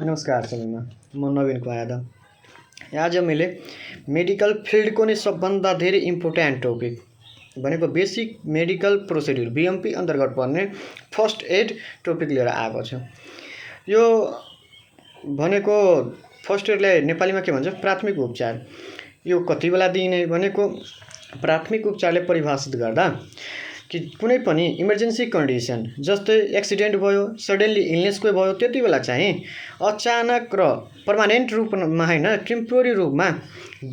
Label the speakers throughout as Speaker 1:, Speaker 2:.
Speaker 1: नमस्कार सबैमा म नवीन कुमार यादव। आज मैले मेडिकल फिल्डको नै सबभन्दा धेरै इम्पोर्टेन्ट टपिक भनेको बेसिक मेडिकल प्रोसिड्युर बीएमपी अन्तर्गत पर्ने फर्स्ट एड टपिक लिएर आएको छु। यो भनेको फर्स्ट एडलाई नेपालीमा के भन्छ प्राथमिक उपचार। यो कति बेला दिइने भनेको प्राथमिक उपचारले परिभाषित गर्दा कि कुनै पनि इमर्जेन्सी कन्डिसन जस्तै एक्सिडेन्ट भयो, सडनली इलनेसको भयो, त्यति बेला चाहिँ अचानक र पर्मानेन्ट रूपमा हैन टेम्पोररी रूपमा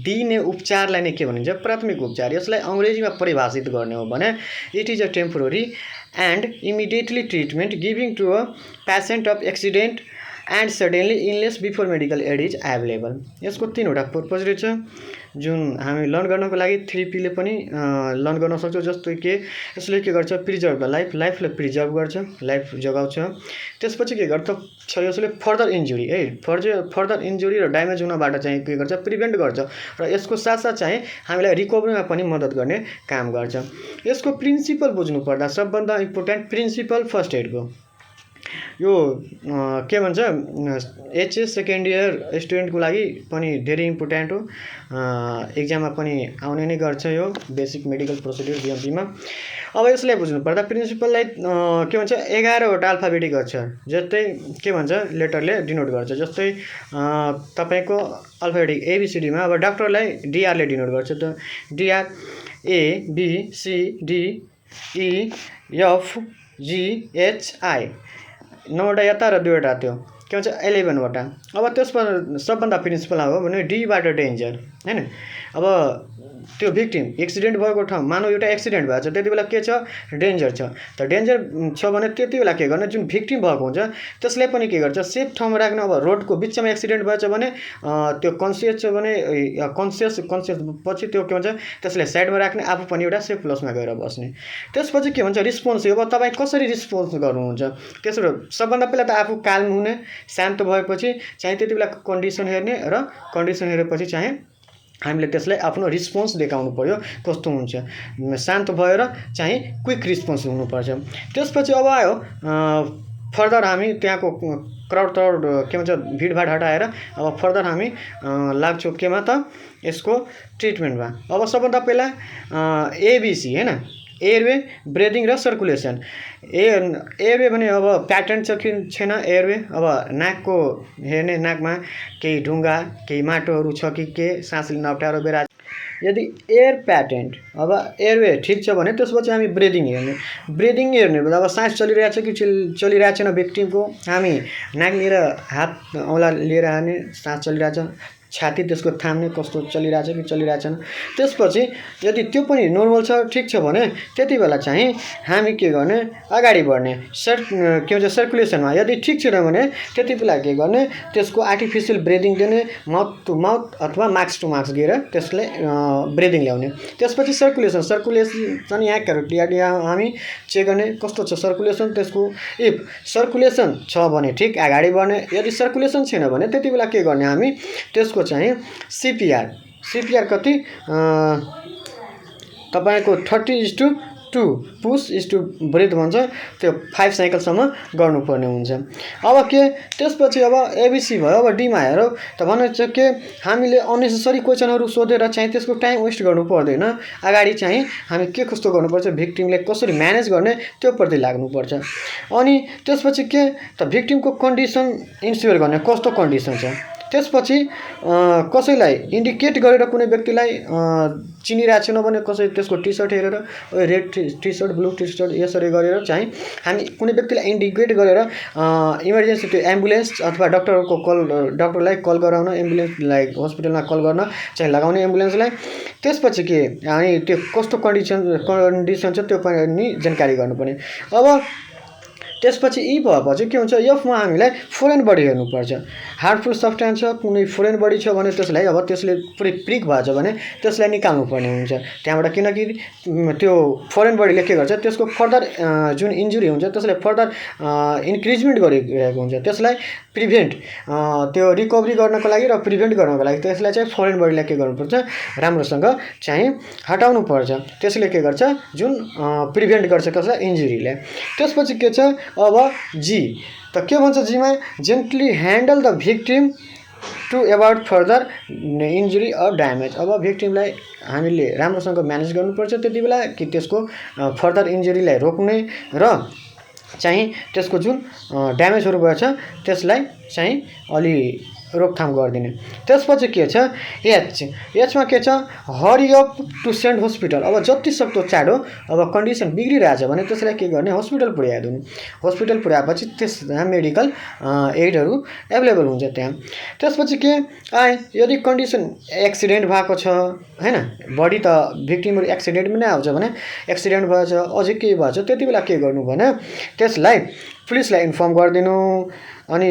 Speaker 1: दिइने उपचारलाई नै के भनिन्छ प्राथमिक उपचार। यसलाई अंग्रेजीमा परिभाषित गर्ने हो भने it is a temporary and immediately treatment giving to a patient of accident and suddenly illness before medical aid is available. यसको तीनवटा पर्पज रहेछ जुन हामी लर्न गर्नको लागि 3P ले पनि लर्न गर्न सक्छौँ। जस्तो कि यसले के गर्छ प्रिजर्भ द लाइफ, लाइफलाई प्रिजर्भ गर्छ, लाइफ जोगाउँछ। त्यसपछि के गर्छ यसले फर्दर इन्जुरी फर्दर इन्जुरी र ड्यामेज हुनबाट चाहिँ के गर्छ प्रिभेन्ट गर्छ र यसको साथसाथ चाहिँ हामीलाई रिकभरीमा पनि मद्दत गर्ने काम गर्छ। यसको प्रिन्सिपल बुझ्नु पर्दा सबभन्दा इम्पोर्टेन्ट प्रिन्सिपल फर्स्ट एडको यो के भन्छ एचएस सेकेन्ड इयर स्टुडेन्टको लागि पनि धेरै इम्पोर्टेन्ट हो। एक्जाममा पनि आउने नै गर्छ यो बेसिक मेडिकल प्रोसिड्युर बीएमपीमा। अब यसलाई बुझ्नु पर्दा प्रिन्सिपललाई के भन्छ 11वटा अल्फाबेटिक अक्षर जस्तै के भन्छ लेटरले डिनोट गर्छ। जस्तै तपाईको अल्फाबेटिक एबीसीडीमा अब डाक्टरलाई डीआरले डिनोट गर्छ। त DR A B C D E F G H I 9वटा यता र 2वटा त्यो के भन्छ 11वटा। अब त्यसमा सबभन्दा प्रिन्सिपल हो भने डीबाट डेन्जर हैन। अब त्यो भिक्टिम एक्सिडेन्ट भएको ठाउँ मानव एउटा एक्सिडेन्ट भएको छ त्यति बेला के छ डेन्जर छ। त डेन्जर छ भने त्यति बेला के गर्ने जुन भिक्टिम भएको हुन्छ त्यसलाई पनि के गर्छ सेफ ठाउँमा राख्न। अब रोडको बिचमा एक्सिडेन्ट भएछ भने त्यो कन्सियस छ भने कन्सियस पछि त्यो के भन्छ त्यसलाई साइडमा राख्ने, आफू पनि एउटा सेफ प्लेसमा गएर बस्ने। त्यसपछि के भन्छ रिस्पोन्स। अब तपाईँ कसरी रिस्पोन्स गर्नुहुन्छ त्यसो सबभन्दा पहिला त आफू काल्म हुने, शान्त भएपछि चाहिँ त्यति बेला कन्डिसन हेर्ने र कन्डिसन हेरेपछि चाहिँ हामीले त्यसलाई आफ्नो रिस्पोन्स देखाउनु पर्यो कस्तो हुन्छ। शान्त भएर चाहिँ क्विक रिस्पोन्स हुनुपर्छ। त्यसपछि अब आयो फर्दर हामी त्यहाँको क्राउड के भन्छ भिडभाड हटाएर अब फर्दर हामी लाग्छौँ केमा त यसको ट्रिटमेन्टमा। अब सबभन्दा पहिला एबिसी हैन एयरवे, ब्रेदिङ र सर्कुलेसन। एयरवे भने अब प्याटर्न छ कि छैन एयरवे। अब नाकको हेर्ने नाकमा केही ढुङ्गा केही माटोहरू छ कि के सास लिन अप्ठ्यारो बेरा। यदि एयर प्याटेन्ट अब एयरवे ठिक छ भने त्यसपछि हामी ब्रेदिङ हेर्ने अब सास चलिरहेछ कि चलिरहेको छैन व्यक्तिको। हामी नाक लिएर हात औँला लिएर हाने सास चलिरहेछ, छाती त्यसको थाम्ने कस्तो चलिरहेछ कि चलिरहेछन्। त्यसपछि यदि त्यो पनि नर्मल छ ठिक छ भने त्यति बेला चाहिँ हामी के गर्ने अगाडि बढ्ने के भन्छ सर्कुलेसनमा। यदि ठिक छैन भने त्यति बेला के गर्ने त्यसको आर्टिफिसियल ब्रिदिङ दिने, माउथ टु माउथ अथवा मास्क टु मास्क दिएर त्यसलाई ब्रिदिङ ल्याउने। त्यसपछि सर्कुलेसन यहाँ क्यारोटिड हामी चेक गर्ने कस्तो छ सर्कुलेसन। त्यसको इफ सर्कुलेसन छ भने ठिक अगाडि बढ्ने, यदि सर्कुलेसन छैन भने त्यति बेला के गर्ने हामी त्यसको चाहिँ सीपीआर कति तपाईको 30:2 पुश इस्टु ब्रेथ भन्छ त्यो 5 साइकलसम्म गर्नुपर्ने हुन्छ। अब के त्यसपछि अब एबिसी भयो। अब डीमा हेरौँ त भन्छ के हामीले अननेसेसरी क्वेसनहरू सोधेर चाहिँ त्यसको टाइम वेस्ट गर्नु पर्दैन। अगाडि चाहिँ हामी के कस्तो गर्नुपर्छ भिक्टिमले कसरी म्यानेज गर्ने त्यो प्रति लाग्नुपर्छ। अनि त्यसपछि के त भिक्टिमको कन्डिसन इन्स्योर गर्ने कस्तो कन्डिसन छ। त्यसपछि कसैलाई इन्डिकेट गरेर कुनै व्यक्तिलाई चिनिरहेको छैन भने कसै त्यसको टी सर्ट हेरेर red T shirt blue T shirt यसरी गरेर चाहिँ हामी कुनै व्यक्तिलाई इन्डिकेट गरेर इमर्जेन्सी त्यो एम्बुलेन्स अथवा डक्टरलाई कल गराउन, एम्बुलेन्सलाई हस्पिटलमा कल गर्न चाहिँ लगाउने एम्बुलेन्सलाई। त्यसपछि के हामी त्यो कस्तो कन्डिसन छ त्यो पनि जानकारी गर्नुपर्ने। अब त्यसपछि यी भएपछि के हुन्छ एफमा हामीलाई फोरेन बडी हेर्नुपर्छ। हार्मफुल सब्सटेन्स छ कुनै फोरेन बडी छ भने त्यसलाई अब त्यसले पुरै प्रिक भएछ भने त्यसलाई निकाल्नु पर्ने हुन्छ त्यहाँबाट। किनकि त्यो फोरेन बडीले के गर्छ त्यसको फर्दर जुन इन्जुरी हुन्छ त्यसलाई फर्दर इन्क्रिजमेन्ट गरिरहेको हुन्छ। त्यसलाई प्रिभेन्ट त्यो रिकभरी गर्नको लागि र प्रिभेन्ट गर्नको लागि त्यसलाई चाहिँ फोरेन बडीलाई के गर्नुपर्छ राम्रोसँग चाहिँ हटाउनु पर्छ। त्यसले के गर्छ जुन प्रिभेन्ट गर्छ कसलाई इन्जुरीले। त्यसपछि के छ अब जी त के भन्छ जीमा gently handle the victim to avoid further injury or damage. अब भिक्टिमलाई हामीले राम्रोसँग म्यानेज गर्नुपर्छ त्यति बेला कि त्यसको फर्दर इन्जुरीलाई रोक्ने र चाहिँ त्यसको जुन ड्यामेजहरू भएछ त्यसलाई चाहिँ अलि रोकथाम गरिदिने। त्यसपछि के छ एचमा के छ hurry up to send hospital. अब जति सक्दो चाँडो अब कन्डिसन बिग्रिरहेछ भने त्यसलाई के गर्ने हस्पिटल पुर्याइदिनु। हस्पिटल पुर्याएपछि त्यहाँ मेडिकल एडहरू एभाइलेबल हुन्छ त्यहाँ। त्यसपछि के यदि कन्डिसन एक्सिडेन्ट भएको छ हैन बडी त भिक्टिमहरू एक्सिडेन्टमा नै आउँछ भने एक्सिडेन्ट भएछ अझै केही भएछ त्यति बेला के गर्नु भने त्यसलाई पुलिसलाई इन्फर्म गरिदिनु। अनि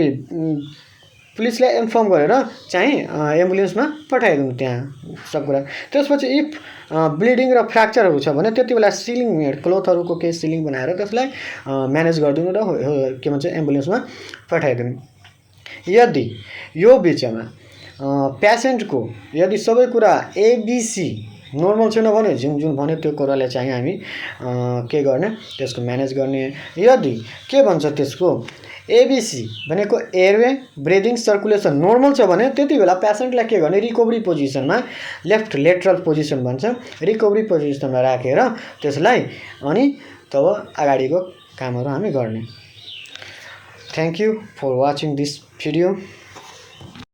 Speaker 1: पुलिसलाई इन्फर्म गरेर चाहिँ एम्बुलेन्समा पठाइदिनु त्यहाँ सब कुरा। त्यसपछि इफ ब्लिडिङ र फ्र्याक्चरहरू छ भने त्यति बेला सिलिङ क्लोथहरूको केही सिलिङ बनाएर त्यसलाई म्यानेज गरिदिनु र के भन्छ एम्बुलेन्समा पठाइदिनु। यदि यो बिचमा पेसेन्टको यदि सबै कुरा एबिसी नर्मल छैन भने जुन भन्यो त्यो कुरालाई चाहिँ हामी के गर्ने त्यसको म्यानेज गर्ने। यदि के भन्छ त्यसको एबिसी भनेको एयरवे ब्रिदिङ सर्कुलेसन नर्मल छ भने त्यति बेला पेसेन्टलाई के गर्ने रिकभरी पोजिसनमा लेफ्ट लेटरल पोजिसन भन्छ रिकभरी पोजिसनमा राखेर त्यसलाई अनि तब अगाडिको कामहरू हामी गर्ने। Thank you for watching this video.